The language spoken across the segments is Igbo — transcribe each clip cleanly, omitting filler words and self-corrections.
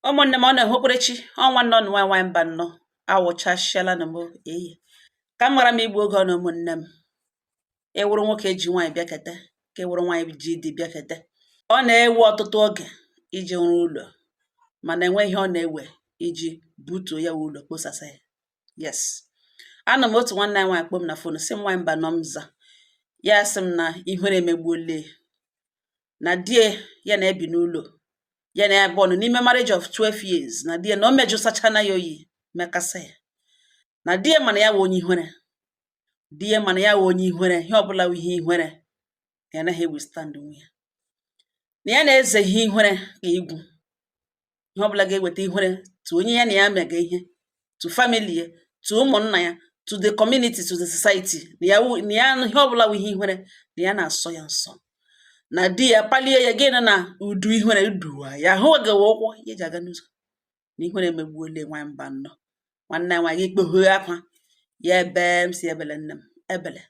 Ụmụnne m, ọ na-ehokwerechi ọnwa nnọ nụ, nwaanyị nwaanyị mba nnọọ awụchasịala na m eyi ka m mara m igbu oge ọ na. Ụmụnne m, ịwụrụ nwoke ji nwaanyị bịakete ka ịwụrụ nwaanyị ji di bịakete, ọ na-ewe ọtụtụ oge iji rụọ ụlọ, mana enwe ihe ọ na-ewe iji butuo ya wụ ụlọ kposasa ya. Yes, anọ m otu nwanne anyị nwaanyị kpọm na phone, sị m, "Nwaanyị mba nọ." M za ya, sị m na ihere emegbuole na die ya na-ebi n'ụlọ ya na ya abụọ nọ n'ime marriage of 12 years, na di ya na o mejụsachana ya oyi mekasị ya, na di ya mana ya wụ onye ihere, di ya mana ya wụ onye ihere, ihe ọbụla wụ ihe ihere ya anaghị withstand onwe ya, na ya na-eze ihe ihere ka igwu, ihe ọbụla ga-eweta ihere to onye ya na ya mega ihe, to family ya, to ụmụnna ya, to the community, to the society, na ya wụ na ya ihe ọbụla wụ ihe ihere na ya na-asọ ya nsọ. Na di ya palie ya gịnị na udu ihere uduwa ya hụ ogewe ụkwụ ya eji aga n'ụzọ, na ihere emegbuole. Nwaanyị mba nnọọ, nwanne ya nwaanyị ikpoghe akwa ya ebe m si ebele nne m ebele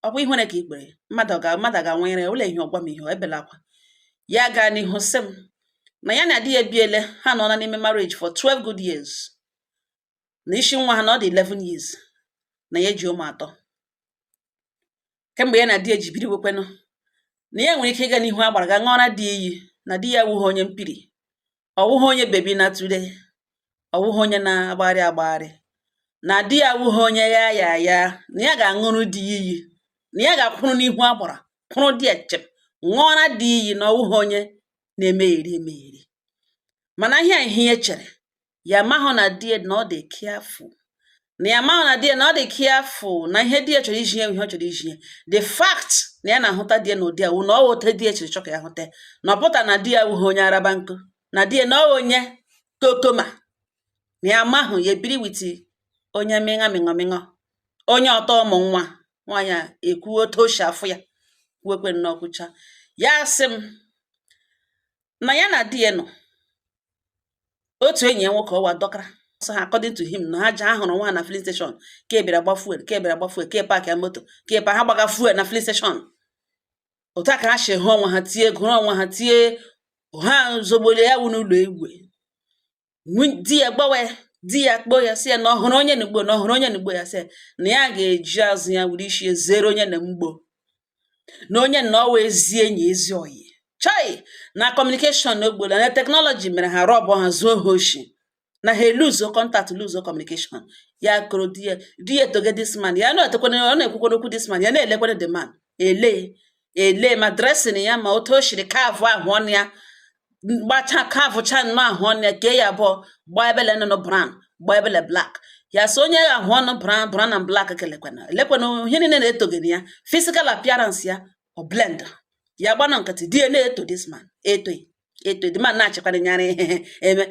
ọkwa ihere ka ikpere mmadụ ga mmadụ ga-anwanyere ya ụlọ ihe ọgwa m ihe ọ ebele akwa. Ya gaa n'ihu sị m na ya na di ya ebiele, ha nọ na n'ime marriage for 12 good years, na isi nwa ha na ọ dị 11 years, na ya eji ụmụ atọ. Kemgbe ya na di ya ji biri wekwenụ, na ya nwere ike ịga n'ihu agbara ga ṅụọra di iyi na di ya awụghị onye mpiri, ọwụghị onye bebi na today, ọwụghị onye na-agbagharị agbagharị, na di ya awụghị onye ya ya ya, na ya ga-aṅụrụ di ya iyi, na ya ga-akwụrụ n'ihu agbara kwụrụ di ya chem ṅụọra di iyi na ọwụghị onye na-emegheri emegheri. Mana ihe a ihe ya chere ya amahụ na di ya na ọ dị careful, na ya amahụ na di ya na ọ dị careful, na ihe di ya chọrọ iji ya, ihe ọ chọrọ iji ya, the fact na ya na-ahụta di ya na ụdị a wụ na ọ wụ otu di ya chịrị chọ ka ya hụta ya, na ọ pụta na di ya awụghị onye araba nkụ, na di ya na ọ onye kokoma, na ya amahụ ya ebiri with onye mịṅa mịṅọ mịṅọ, onye ọtọ ụmụ nwa nwaanyị a ekwuo otu o si afụ ya, kwuekwe nnọọ kwucha. Ya sị m na ya na di ya nọ, otu enyi ya nwoke ọwa dọkara sọ ha, according to him, na ha ji ha hụrụ nwa ha na filling station, ka e bịara gba fuel, ka e bịara gba fuel, ka e park ya moto, ka e ha gbaga fuel na filling station. Otu a ka ha si hụ onwe ha, tie gụrụ onwe ha, tie ha zogbolie ya wụ n'ụlọ egwe. Di ya gbawa, di ya kpọọ ya, sị ya na ọ hụrụ onye n'ugbo, na ọ hụrụ onye n'ugbo. Ya sị na ya ga-eji azụ ya were isi zere onye na mgbo, na onye na ọwa ezi enyi, ezi oyi chai, na communication na ogbola na technology mere ha rọbụ ha zuo ha oshi, na ha eluzo contact, luzo communication. Ya koro di ya, di ya etoge this man, ya na-etekwana, ọ na-ekwukwana okwu this man, ya na-elekwana the man, ele ele ma dressing ya, ma otu o shiri kavụ ahụ ọnụ ya, gbacha kavụcha nnọọ ahụ ọnụ ya, kee ya abụọ, gbaa ebele nọ brown, gbaa ebele black. Ya sị onye ahụ ọnụ brown, brown and black, kelekwana elekwana ihe niile na-etogene ya, physical appearance ya, ọ blend ya gbanụ nkịtị. Di ya na-eto this man, eto eto the man na-achịkwana nyara ihe eme.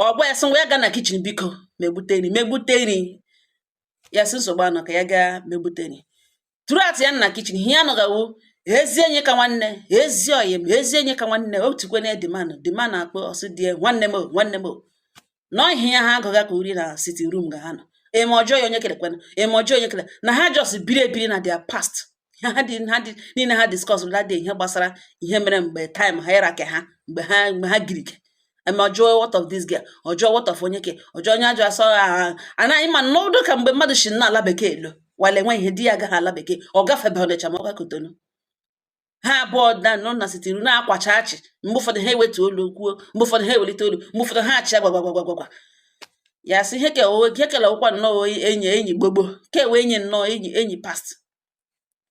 Ọ gwa ya sị ngwa, ya gaa na kitchen biko megbute nri, megbute nri. Ya sị nsogbu anọ, ka ya gaa megbute nri. Throughout ya na kitchen, ihe ya nọgawo ezi enyi ka nwanne, ezi oyi m, ezi enyi ka nwanne otukwene the man, the man akpọ ọsị die, "Nwanne m o, nwanne m o." Nọ ihe ya ha agụga ka uri na sitting room ga ha nọ eme ọjọọ ya, onye kelekwana eme ọjọọ, onye kele na ha just biri ebiri na their past ha dị ha dị niile ha discuss that day, ihe gbasara ihe mere mgbe time ha ịrake ha, mgbe ha girike eme ọjọọ. What of this girl? Ọjọọ. What of onye ke ọjọọ, onye ajọ asọ anaghị ma n'ụdụ ka mgbe mmadụ si na ala bekee elo wale enwe ihe di ya agaghị ala bekee, ọ gafebe Ọnịcha ma ọ ga Kotonu. Ha abụọ na nọ na sitting room na-akwacha achị. Mgbe ụfọdụ ha ewetu olu kwuo, mgbe ụfọdụ ha ewelite olu, mgbe ụfọdụ ha achị gwagwagwagwagwa. Ya sị ihe ke ihe kele ụkwa nnọọ enyi, enyi gbogbo ke wee enyi nnọọ, enyi, enyi past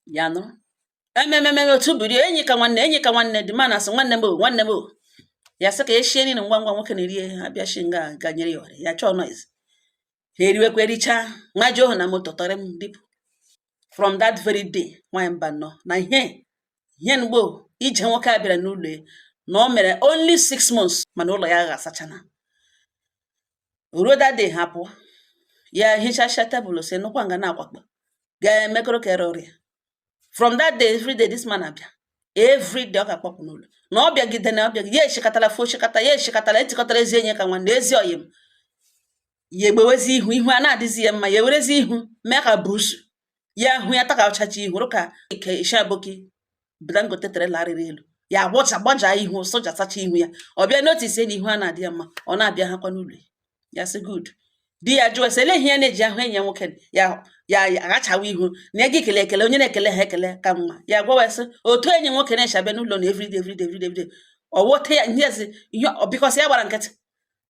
ya nụrụ emememe otu biri enyi ka nwanne, enyi ka nwanne dị ma na asị, "Nwanne m o, nwanne m o." Ya sị ka eshie nri ngwa ngwa, nwoke na-eri ha bịa shi nga ganyere ya ọrịa ya chọọ noise. Ha eriwekwa, erichaa, nwa ohu na moto tọrọ m dipụ. From that very day, nwaanyị mba nọ na ihe ihe mgbo ije nwoke a bịara n'ụlọ ya na o mere only 6 months, mana ụlọ ya aghasachana. Ruo that day ha pụọ, ya hichasịa tebụl, si nụkwa nga na-akwakpo ga-emekọrọ ka ere ọrịa. From that day, every day this man abịa, every day ọ ga-akpọpụ n'ụlọ na ọ bịagide na ọ bịagide ya eshikatala fo shikata ya eshikatala etikọtara ezi enyi ka nwanne, ezi oyi m. Ya egbewezi ihu, ihu a na-adịzi ya mma, ya ewerezi ihu mee ka busu ya hụ ya taka ọchacha ihu ka ike ishaboki Dangote trailer rịrị elu. Ya agbọcha gbaja ihu, sụjasacha ihu ya. Ọ bịa notice na ihu a na-adị ya mma. Ọ na-abịa hakwa n'ụlọ ya, sị good. Di ya jụọ sị, ele ihe ya na-eji ahụ enyi ya nwoke ya ya aghachawa ihu na ya gị ekele ekele onye na-ekele ha ekele ka mma. Ya gwawa sị otu enyi nwoke na-eche abịa n'ụlọ na everyday, everyday, everyday, everyday. Ọ wote ya ihe ezi ihe because ya gbara nkịtị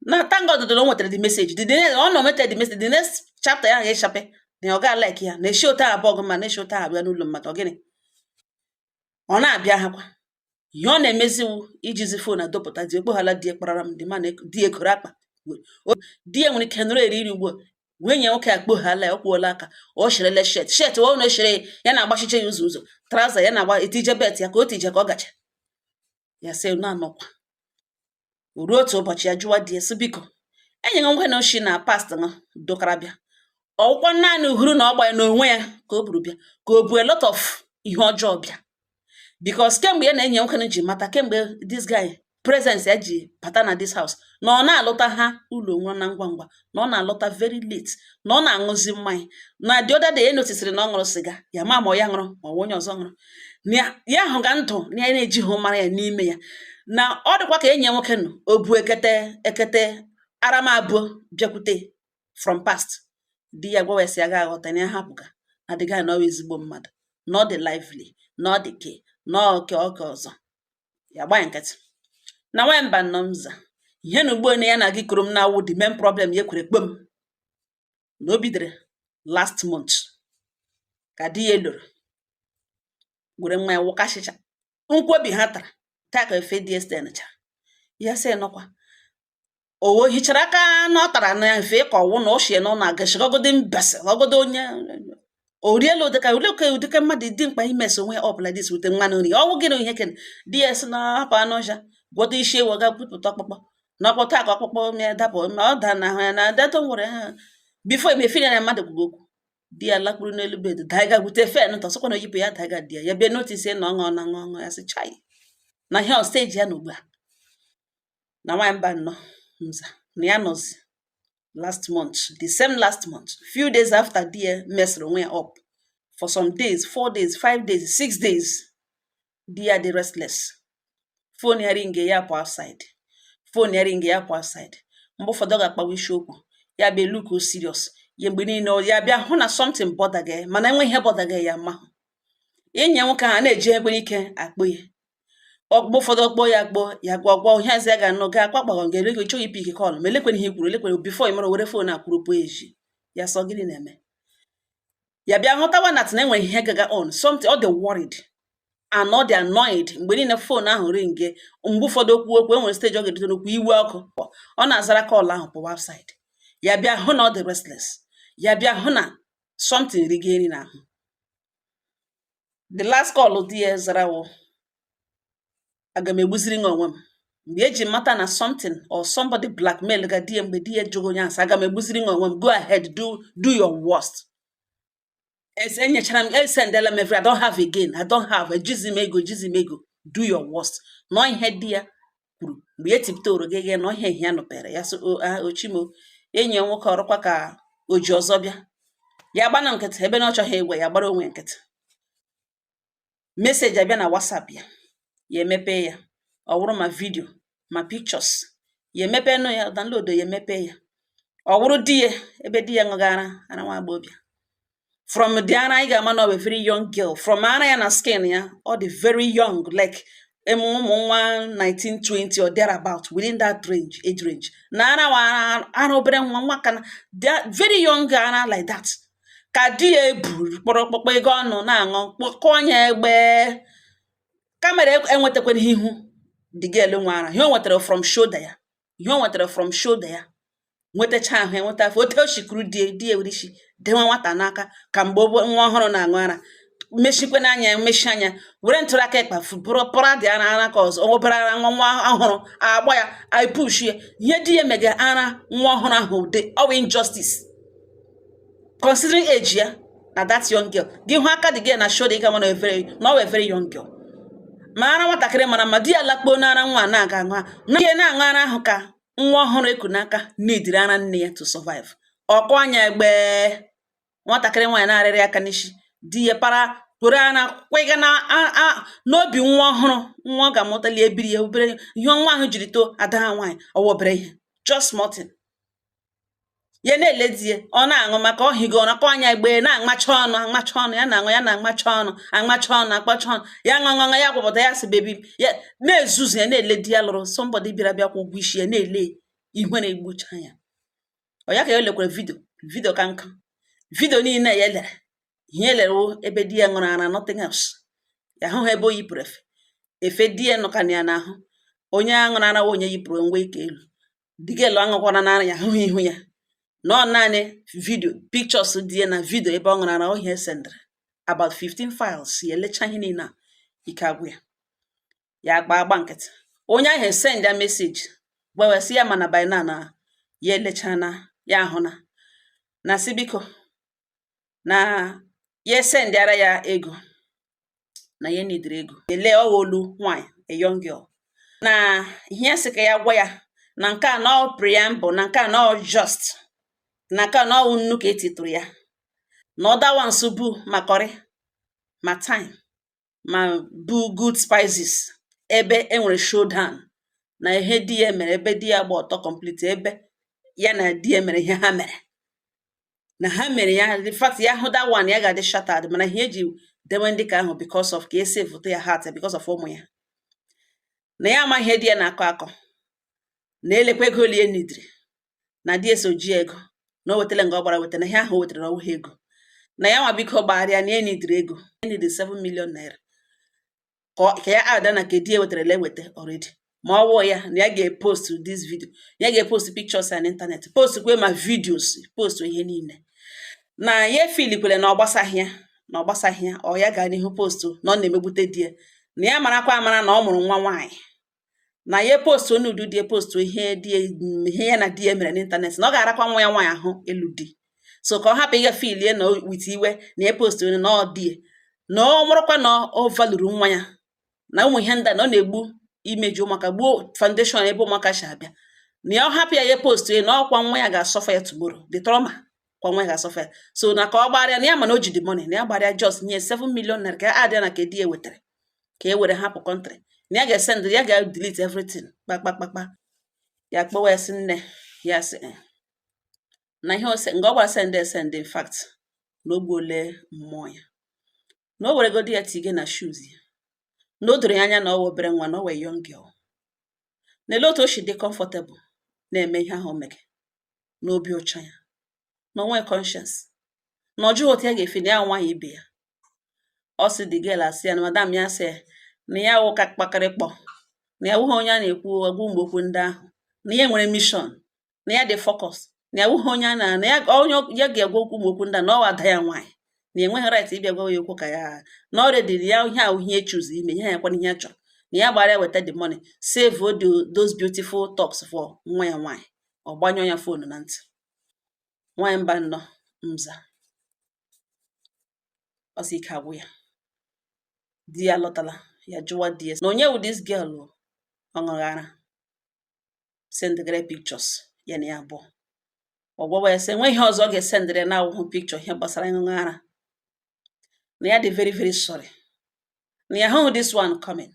na thank God na o nwetara the message. The next ọ nọ nweta the message, the next chapter ya ga-echape na ọ ga like ya na-eshi otu abụọ gụ ma na-eshi otu abịa n'ụlọ mmadụ. Ọ gịnị ọ na-abịa hakwa ihe ọ na-emeziwu ijizi phone adọpụta di ekpoghala di kparara m dị ma di ekoro akpa di ya nwere ike nụrụ eri nri ugbu a wee nye nwoke akpoghala ya. Ọ kwuola aka o shirele shirt, shirt ọ na-eshere ya na-agbachiche ya ụzọ ụzọ, trouser ya na-agba etije belt ya ka o tije ka ọ gacha ya sị na-anọkwa. O ruo otu ụbọchị, ya jụwa di ya sị, biko, enyi gị nwoke na oshi na past ṅụ dokara bịa ọwụkwa naanị uhuru na ọgba ya n'onwe ya ka o buru bịa, ka o bu a lot of ihe ọjọọ bịa, because kemgbe ya na enyi ya nwoke ji mata, kemgbe this guy presence ya ji bata na this house, na ọ na-alọta ha ụlọ nwa na ngwa ngwa, na ọ na-alọta very late, na ọ na-aṅụzi mmanya, na the other day e notisiri na ọ ṅụrụ sịga ya ma ọ ya ṅụrụ ma ọ onye ọzọ ṅụrụ na ya ahụ ga ndụ na ya na-ejighị mara ya n'ime ya, na ọ dịkwa ka enyi ya nwoke nọ o bu ekete ekete aramabụọ bịakwute from past. Di ya gwawa ya sị ya ga aghọta na ya hapụga na the guy na ọ ezigbo mmadụ, na ọ dị lively, na ọ dị ke na oke oke ọzọ. Ya gba ya nkịtị na nwanyị mba nnọọ nza ihe na ugbo na ya na gị kụrụ m na-awụ the main problem. Ya kwere kpom na o bidoro last month ka di ya loro were nwa ya wụkasịcha nkwobi ha tara taa ka efe di estencha ya sị nọkwa o hichara aka na ọ tara na efe ka ọwụ na ochie na ọ na-agashigogodi mbese ọgodo onye o riela ụdịka ole ka ụdịka mmadụ dị mkpa imesi onwe ya up like this wute mmanụ nri ọwụ gịnị ihe ken. Di ya sị na hapụ anụ ọhịa gwọta isi ewu ga bupụta ọkpụkpọ na ọkpọta ka ọkpụkpọ ya dapụ ma ọ daa n'ahụ ya na data nwere ha before emefiri ya na mmadụ kwugo okwu. Di ya lakpuru n'elu bed daiga gwute fen tọsịkwa na oyipụ ya daiga. Di ya ya bịa notice na ọṅụ na ọṅụ ya sị chai na ihe ọ stage ya na ugbu a na nwaanyị mba nnọọ nza na ya nọzi last month, the same last month, few days after di ya mesịrị onwe ya up for some days, 4 days, 5 days, 6 days, di ya dị restless. Phone ya ring, ya pụ outside. Phone ya ring, ya pụ outside. Mgbe ụfọdụ ọ ga-akpawa isiokwu ya bịa look serious ya mgbe niile. Ya bịa hụ na something bother gị, mana enwe ihe bother gị ya ma enyi ya nwoke ahụ a na-eji ekwere ike akpụ ya. Mgbe ụfọdụ ọkpọ ya akpọ ya gwa gwa ihe azị ya ga-anụ ga akwa kpọrọ ga ele chọghị i pick call ma elekwere ihe i kwuru elekwere before ị mara were phone akwuru pụọ eji ya sọ gịnị na-eme. Ya bịa hụtawa na na enwere ihe gaga on something. Ọ dị worried and ọ dị annoyed mgbe niile phone ahụ ring. Mgbe ụfọdụ okwu okwu enwere stage ọ ga-ebido n'okwu iwe ọkụ, ọ na-azara call ahụ pụwa outside. Ya bịa hụ na ọ dị restless. Ya bịa hụ na something rigo nri n'ahụ. The last call di ya zara wụ, aga m egbuziri nwa onwe m. Mgbe eji mata na something or somebody blackmail ga di ya, mgbe di ya jụrụ onye asị, aga m egbuziri nwa onwe m, go ahead, do your worst. Enyechara m, esendela m every, I don't have again, I don't have, ejizi m ego, ejizi m ego, do your worst. Nọ ihe di ya kwuru mgbe e tipụta gị nọ ihe ihe ya nụpere ya sị ochimo enyi ya nwoke ọrụkwa ka o ji ọzọ bịa ya gbana nkịtị ebe na ọ chọghị ịgwa ya gbara onwe nkịtị. Message abịa na WhatsApp ya, ya emepe ya, ọ wụrụ ma video ma pictures. Ya emepe nụ ya download, ya emepe ya, ọ wụrụ di ya ebe di ya ṅụgara ara nwa agbọghọbịa. From the ara anyị ga-ama na ọ bụ very young girl. From ara ya na skin ya, ọ dị very young, like ụmụ nwa 19, 20 or thereabout, within that range, age range, na ara wa ara obere nwa nwa ka na very young, ara like that ka di ya ebu kpọrọ kpọkpọ ego ọnụ na-aṅụ kpọkọọ ya egbe. Camera enwetakwana ihu the girl nwe ara. Ihe o nwetara from shoulder ya, ihe o nwetara from shoulder ya, nwetacha ahụ ya, nweta afọ otu o shikuru di di ya were isi dewe nwata n'aka ka mgbe nwa ọhụrụ na-aṅụ ara, mechikwe n'anya ya, mechi anya were ntụrụ aka ịkpa bụrụ pụra dị ara ara ka ọzọ obere ara nwa nwa ọhụrụ agba ya aipush ya. Ihe di ya mega ara nwa ọhụrụ ahụ dị ọwụ injustice, considering age ya na that young girl. Gị hụ aka dị gị na shoulder, ị ga na very na ọ very young girl ma ara nwatakịrị mara mma. Di ya lakpuo n'ara nwa na-aga aṅụ na ihe na-aṅụ ara ahụ ka nwa ọhụrụ eku n'aka n'idiri ara nne ya to survive. Ọkụ anya egbe nwatakịrị nwaanyị na-arịrị aka n'isi di ya para Were ara kwịga na n'obi nwa ọhụrụ, nwa ọ ga-amụtali, ebiri ya obere ihe nwa ahụ jiri too ada ha nwaanyị, ọwa obere ihe, just small thing. Ya na-ele di ya, ọ na-aṅụ maka ọ higo ọra kọ anya egbe, na-amacha ọnụ, amacha ọnụ, ya na-aṅụ, ya na-amacha ọnụ, amacha ọnụ, akpacha ọnụ, ya ṅụ ṅụ, ya gwapụta, ya sị baby. Ya na-ezuzu, ya na-ele di ya lụrụ somebody bịara bịa kwụ ụgwọ isi ya, na-ele ihu na-egbucha ya. Ọ ya ka ya lekwara video, video ka nkụ, video niile ya lere, ihe elere wụ ebe di ya ṅụrụ ara, nothing else. Ya hụ ha ebe o yipụrụ efe, efe di ya nọka ya n'ahụ. Onye a ṅụrụ ara wụ onye yipụrụ ngwa ike elu. Digelu aṅụkwana n'ara, ya hụghị ihu ya nọ, naanị video, pictures di ya na video ebe ọ ṅụrụ ara. Ohe sendịrị about 15 files. Ya elecha ihe niile a, ike agwụ ya, ya agba agba nkịtị. Onye ahụ send ya message, gwawa sị ya mana by now na ya elechana, ya ahụ na sị biko na ya sendịara ya ego, na ya nidiri ego. Ele ọwa olu nwanyị, a young girl, na ihe sị ka ya gwa ya na nke a na ọ preamble, na nke a na ọ just, na nke a na ọwụ nnu ka etitụrụ ya, na other ones bụ ma curry, ma thyme, ma bụ good spices. Ebe e nwere showdown na ihe di ya mere, ebe di ya gba ọtọ complete, ebe ya na di ya mere ihe ha mere na ha mere ya. In fact, ya hụ that one, ya ga-adị shattered. Mana ihe eji dewe ndị ka ahụ because of ka esi foto ya heart ya, because of ụmụ ya, na ya ama ihe di ya na-akọ akọ, na elekwa ego olie nidiri, na di eso ji ego na o wetara nga ọ gbara weta, na ihe ahụ o wetara ọwụghị ego, na ya nwa biko gbagharịa, na ya nidiri ego, ya nidiri 7 million naira ka ya ada na ka di ya wetara eweta already. Ma ọ wụ ya na ya ga-epost this video, ya ga-epost pictures on internet, post kwe ma videos, post ihe niile, na ya efilikwere na ọ gbasaghị ya, na ọ gbasaghị ya. Ọ ya gaa n'ihu post na ọ na-emegbute di ya, na ya marakwa amara na ọ mụrụ nwa nwaanyị, na ya post n'udu di ya, post ihe di ya, ihe ya na di ya mere n'internet, na ọ ga-arakwa nwa ya nwaanyị ahụ elu di. So ka ọ hapụ ịga filie na with iwe na ya post na ọ di ya, na ọ mụrụkwa na ọ valuru nwa ya, na ụmụ ihe ndị a na ọ na-egbu imeji ụmụaka, gbuo foundation ebe ụmụaka si abịa, na ya ọ hapụ ya, ya post ya, na ọkwa nwa ya ga-asọfa ya tomorrow, the trauma kwa nwa ya ga-asọfa ya. So na ka ọ gbarịa, na ya mana o ji the money, na ya gbarịa just nye 7 million naira ka ya adịa na ka di ya wetara, ka e were hapụ country, na ya ga-esend, ya ga-delete everything kpakpakpakpa. Ya kpọwa ya sị nne ya, sị "Eh, na ihe ose nga ọ gbara send esend." In fact, na o gbuole mmụọ ya, na o weregodi ya tige na shoes ya, na o doro ya anya na ọ wụ obere nwa, na ọ wee young girl, na ele otu o si dị comfortable na-eme ihe ahụ o mere n'obi ụcha ya, na onwe conscience, na ọ jụghị otu ya ga-efe na ya nwaanyị ibe ya. Ọ sị the girl asị ya na madam ya sị na ya wụ ka kpakịrịkpọ, na ya wụghị onye a na-ekwu ọgwụ mgbe okwu ndị ahụ, na ya nwere mission, na ya dị focus, na ya wụghị onye a na ya onye ya ga-egwa okwu ma okwu ndị a, na ọ ada ya nwaanyị, na enweghị right ịbịa gwa ya okwu, ka ya na already ya ihe ahụ ihe choose ime ihe ya kwana ihe ya chọrọ, na ya gbara ya weta the money, save those beautiful talks for nwa ya nwaanyị. Ọ gbanyụọ ya phone na ntị. Nwaanyị mba nnọọ nza, ọ sị ike agwụ ya. Di ya lọtala, ya jụwa di ya na onye wụ this girl o ọ ṅụghara sendịgara pictures ya na ya abụọ. Ọ gwawa ya sị enweghị ihe ọzọ ọ ga-esendịrị na awụhụ picture ihe gbasara ịṅụṅụ ara, na ya dị very very sorry, na ya ahụghị this one coming,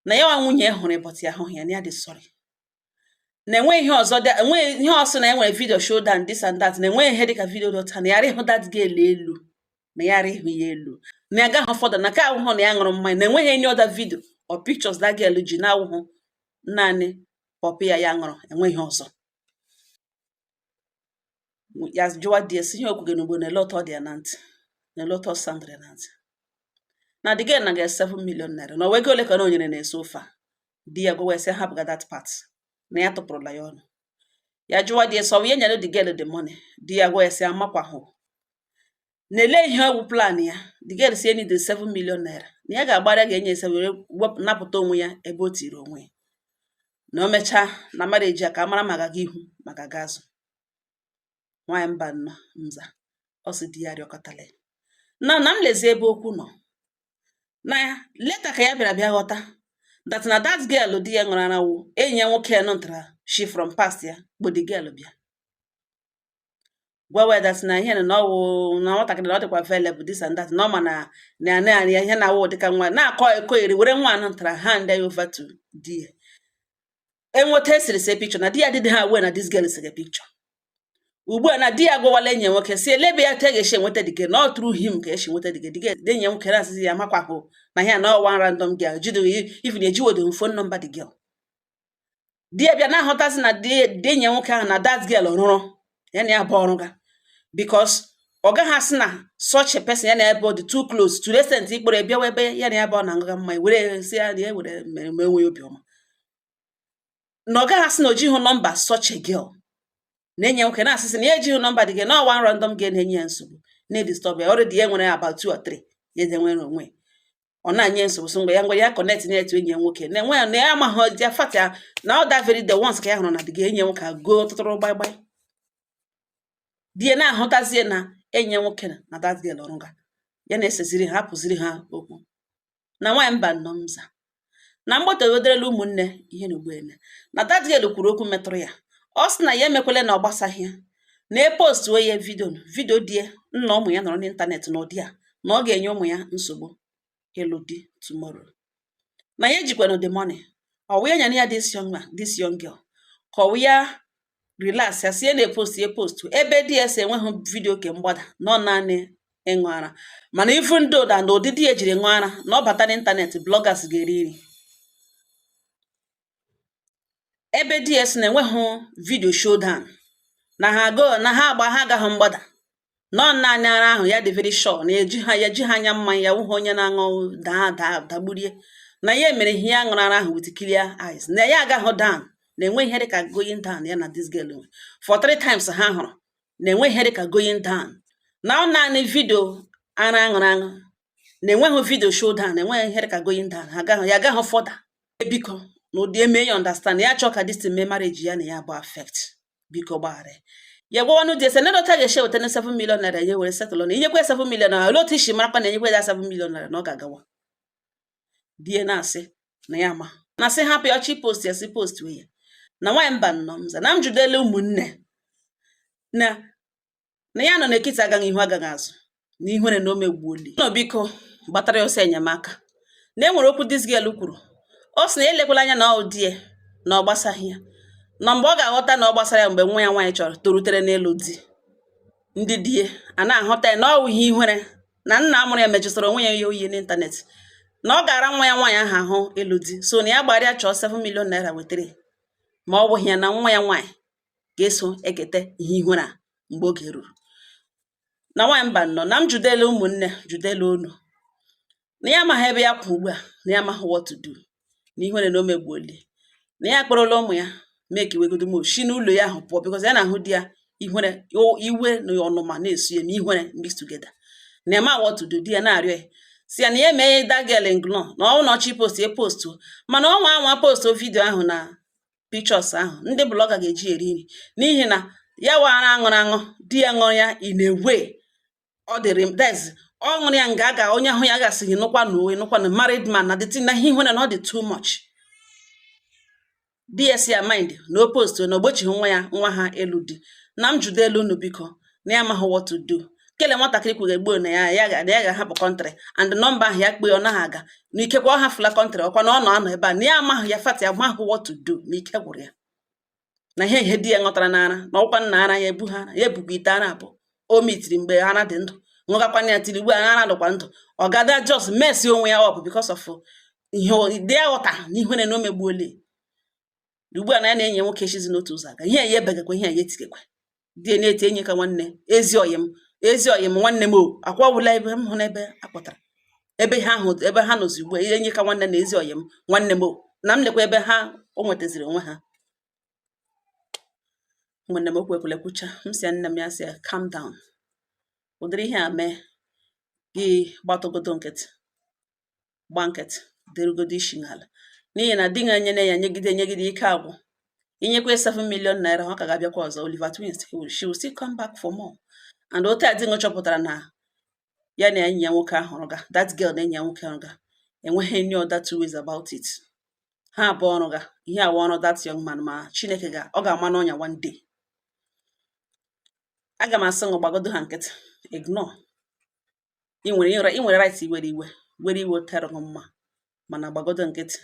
na ya nwa nwunye ya hụrụ, but ya ahụghị ya, na ya dị sorry, na enweghị ihe ọzọ dị, enweghị ihe ọsọ, na enwere video showdown this and that, na enweghị ihe dịka video dị ụta, na ya ịhụ that girl elu, na ya ịhụ ya elu, na ya agaghị fọdụ na ka ahụhụ na ya ṅụrụ mmanya, na enweghị any other video or pictures that girl ji na-awụhụ naanị pọpị ya ya ṅụrụ, enweghị ọzọ. Ya jụwa di ya sị ihe okwuge n'ugbo na ele ụtọ dị ya na ntị, na ele ụtọ sandịrị na ntị, na the girl na ga 7 million naira, na owego ole ka na o nyere na-ese ofe a. Di ya gwawa ya sị hapụga that part, na ya tụpụrụla ya ọnụ. Ya jụwa di ya sọ ya nyere the girl the money. Di ya gwa ya sị amakwahụ na ele ihe ọwụ plan ya. The girl si need 7 million naira, na ya ga-agbara ga-enye ese were wepụ napụta onwe ya ebe o tiri onwe ya, na o mechaa na marriage ya ka a mara ma ga-aga ihu ma ga-aga azụ. Nwaanyị mba nnọọ nza, ọ sị di ya rịọkọtala ya na m lezie ebe okwu nọ, na later ka ya bịara bịa ghọta that na that girl di ya ṅụrụ ara wụ enyi ya nwoke ya nọtara shi from past ya kpo the girl bịa. Gwawa that na ihe na ọwụ na nwatakịrị na ọ dịkwa available, this and that, na ọ ma na ya ihe na-awụ dịka nwa na-akọ eko eri were nwa anụ ntara hand ya over to di ya. Enweta esiri se picture na di ya dịdị ha aware na this girl sere picture. Ugbu a na di ya agwawala enyi ya nwoke si elebe ya te ga-esi enweta the girl, na ọ through him ka esi nweta the girl. The girl, enyi ya nwoke na-asịzi ya makwahụ na ya na one random girl jido, even ejiwodo phone number the girl. Di ya bịa na-ahụtazi na di enyi ya nwoke ahụ na that girl rụrụ ya na ya bụ ọrụ ga, because ọ gaghị asị na such a person ya na ebe ọ dị too close to the extent ikpere bịawa ebe ya na ya bụ ọ na-aṅụga mmanya were si ya na ya were mere ma enweghị obiọma, na ọ gaghị asị na o jighị nọmba such a girl. Na enyi ya nwoke na-asịsị na ya ejighị nọmba dị gị, na one random girl na-enye ya nsogbu, na-edisturb ya already. Ya nwere about two or three ya ede nwere onwe ọ na-nye nsogbu. So ngwa ya ngwa ya connect na etu enyi ya nwoke na-enwe ya na ya amaghị ya fat ya na ọ that very day once ka ya hụrụ na dị gị enyi ya nwoke agoo tụtụrụ gbaigbai. Di ya na-ahụtazie na enyi ya nwoke na that girl ọrụga ya na-eseziri ha, hapụziri ha okwu. Na nwaanyị mba nnọọ mza na mgbotewederela ụmụnne ihe na ugboene na that girl kwuru okwu metụrụ ya. Ọ sị na ya emekwele na ọ gbasaghị ya na e postuo ya video die nna ụmụ ya nọrọ n'ịntanetị na ụdị a na ọ ga-enye ụmụ ya nsogbu ịlụ di tomorrow, na ya ejikwanụ the money ọ wụ ya nyere ya this young man, this young girl, ka ọ wụ ya relax ya si ya na-epost ya post ebe di ya si enweghị video ke mgbada nọ naanị ịṅụ ara. Mana even though na ụdịdị ya ejiri ṅụọ ara na ọ bata n'ịntanetị, bloggers ga-eri nri. Ebe di ya si na enweghị video showdown na ha go na ha agba ha agaghị mgbada nọ naanị ara ahụ, ya dị very sure na eji ha ya ji ha anya mmanya ya wụghị onye na-aṅụ daa daa dagburie, na ya mere ihe ya ṅụrụ ara ahụ with clear eyes, na ya agaghị down, na enwe ihe dịka going down ya na this girl nwe for three times ha hụrụ, na enwe ihe dịka going down, na ọ naanị video ara aṅụrụ aṅụ, na enweghị video showdown, na enweghị ihe dịka going down, ha agaghị ya agaghị further. Biko, na ụdị eme ya understand, ya chọọ ka this thing mee marriage ya na ya bụ affect. Biko gbaghara ya. Gwawanụ di ese nedota ga-eshe weta na 7 million naira ya were settle na inyekwa 7 million naira. Olee otu isi marakwa na enyekwa ya 7 million naira na ọ ga-agawa? Di ya na-asị na ya ma na sị hapụ ya ọchị post ya si post wee ya. Na nwaanyị mba nnọọ mza na m judele ụmụnne na ya nọ n'ekiti agaghị ihu agaghị azụ na ihere na o megbuoli nọ. Biko gbatara ya ọsọ enyemaka na e nwere okwu this girl kwuru. Ọ sị na ya elekwala anya na ọ di ya na ọ gbasaghị ya, na mgbe ọ ga-aghọta na ọ gbasara ya, mgbe nwa ya nwaanyị chọrọ torutere n'ịlụ di, ndị di ya a na-ahụta ya na ọ wụ ihe ihere na nna amụrụ ya mejụsara onwe ya ihe oyi n'ịntanetị, na ọ ga-ara nwa ya nwaanyị ahụ ahụ ịlụ di. So na ya gbara ya chọọ 7 million naira wetara ya, ma ọ bụghị ya na nwa ya nwaanyị ga-eso eketa ihe ihere a mgbe oge ruru. Na nwaanyị mba nnọọ na m judele ụmụnne judele unu na ya amaghị ebe ya kwụ ugbu a, na ya amaghị what to do, na ihere na o megbuoli, na ya akpọrọla ụmụ ya mee ka iwegodo m shi n'ụlọ ya ahụ pụọ, because ya na-ahụ di ya ihere iwe na ọnụma na-esu ya ma ihere mix together, na ya ma what to do. Di ya na-arịọ ya si ya na ya emee that girl ignore, na ọ na ọchị post ya post, mana ọ nwa anwa post video ahụ na pictures ahụ, ndị blogger ga-eji eri nri, n'ihi na ya wara aṅụrụ aṅụ di ya ṅụrụ ya in a way ọ dịrị that's ọ ṅụrụ ya nga ga onye ahụ ya gasịghị nụkwa na uwe nụkwa na married man na the thing na ihe ihere na ọ dị too much. Di ya si ya mind na o post na ogbochighị nwa ya nwa ha elu di. Na m jude elu unu biko, na ya amaghị what to do. Kele nwatakịrị kwuru egbuo na ya ya ga na ya ga-ahapụ country and nọmba ahụ ya kpee ọ naghị aga, na ikekwe ọ hafụla country ọkwa na ọ nọ anọ ebe a, na ya amaghị ya fat ya amaghị what to do, na ike gwụrụ ya na ihe ihe di ya ṅụtara n'ara na ọkwa nna ara ya ebu ha ya ebukwa ite ara abụọ o mitiri mgbe ara dị ndụ ṅụgakwana ya tiri ugbu a ara dịkwa ndụ ọ gada just mess onwe ya up because of ihe dị ya ghọta na ihere na o megbuole ugbu a na ya na enyi ya nwoke chizi n'otu ụzọ aga ihe ya ebegakwa ihe ya etigekwa. Di ya na-eti enyi ka nwanne ezi ọyị m, ezi ọyị m, nwanne m o akwa ọbụla ebe m hụ n'ebe akpọtara ebe ha ahụ ebe ha nọzi ugbu a, enyi ka nwanne na ezi ọyị m, nwanne m o na m lekwa ebe ha o nwetaziri onwe ha. Nwanne m okwu ekwele kwucha m si ya nne m ya sị ya calm down, ụdịrị ihe a mee gị gbatụgodo nkịtị, gba nkịtị, derugodo isi n'ala, n'ihi na di ga-enyere ya nyegide nyegide ike agwụ inyekwa 7 million naira ọ ka ga-abịakwa ọzọ. Oliver Twist, she will still come back for more. And otu a di chọpụtara na ya na enyi ya nwoke ahụ rụga, that girl na enyi ya nwoke rụga, enweghị any other two ways about it. Ha abụọ rụga ihe awa ọrụ that young man, ma Chineke ga ọ ga-ama n'ọnya one day. Aga m asị ṅụ gbagodo ha nkịtị, ignore. Ị nwere right iwere iwe, were iwe otere gị mma, mana gbagodo nkịtị.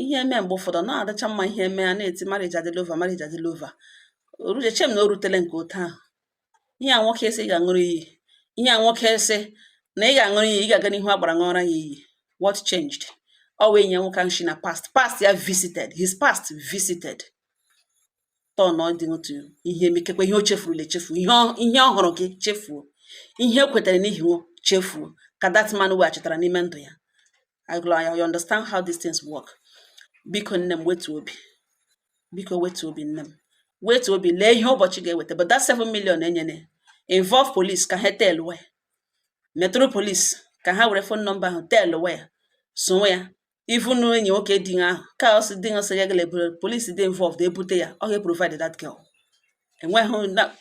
Ihe eme mgbe ụfọdụ ọ na-adịcha mma. Ihe eme a na-eti, "Marriage adịla over, marriage adịla over." Oruche m na o rutele nke otu ahụ. Ihe a nwoke sị ị ga-aṅụrụ iyi, ihe a nwoke sị na ị ga-aṅụrụ iyi, ị ga-aga n'ihu agbara ṅụọra ya iyi. What changed? Ọ wee nye nwoke ahụ shi na past ya visited, his past visited, turn ọ dị otu ihe mekekwa ihe o chefurula echefu, ihe ọ hụrụ gị chefuo, ihe o kwetara n'ihi nwo chefuo, ka that man weghachitara n'ime ndụ ya. I understand how these things work. Biko nne m, wetuo obi. Biko wetuo obi, nne m, wetuo obi. Lee ihe ụbọchị ga-eweta. But that 7 million enyene, involve police ka ha tell we metụrụ police ka ha were phone number ahụ tell we sonwe ya. Even enyi nwoke di ahụ ka ọ sị di sị ya gala eburu police dị involved, ebute ya, ọ ga-provide that girl. Enweghị na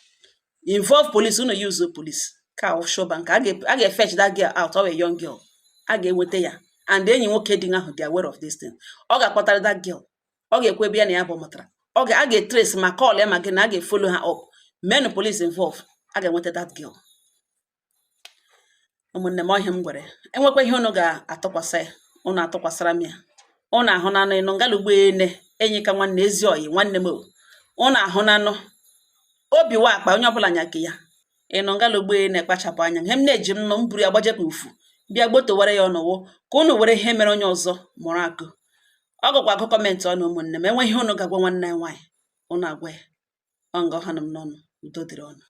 involve police, unu use police ka offshore bank a ga-fetch that girl out. Ọ a young girl, a ga-enweta ya. And enyi nwoke di ahụ dị aware of this thing. Ọ ga-akpọtara that girl, ọ ga-ekwe ebe ya na ya bụ mụtara. Ọ ga a ga-etrace ma call ya ma gị na a ga-follow ha up. Men police involve, a ga-enweta that girl. Ụmụnne m, ọhịa m gwere enwekwa ihe unu ga-atụkwasị ya, unu atụkwasara m ya. Unu ahụ nanụ ịnụ ngalugbo ene enyi ka nwanne ezi oyi nwanne m o. Unu ahụ nanụ obi wa akpa onye ọbụla nya nke ya. Ịnụ ngalugbo ene, kpachapụ anya. Ihe m na-eji m nụ m buru ya gbajekwa ufu bịa gbotowara ya ọnụwụ ka unu were ihe mere onye ọzọ mụrụ akụ. Ọ gụkwa agụ comment ọnụ. Ụmụnne m, enwe ihe unu ga-agwa nwanne ya nwaanyị, unu agwa ya. Ọ nga ọha nọ m n'ọnụ. Udo dịrị ọnụ.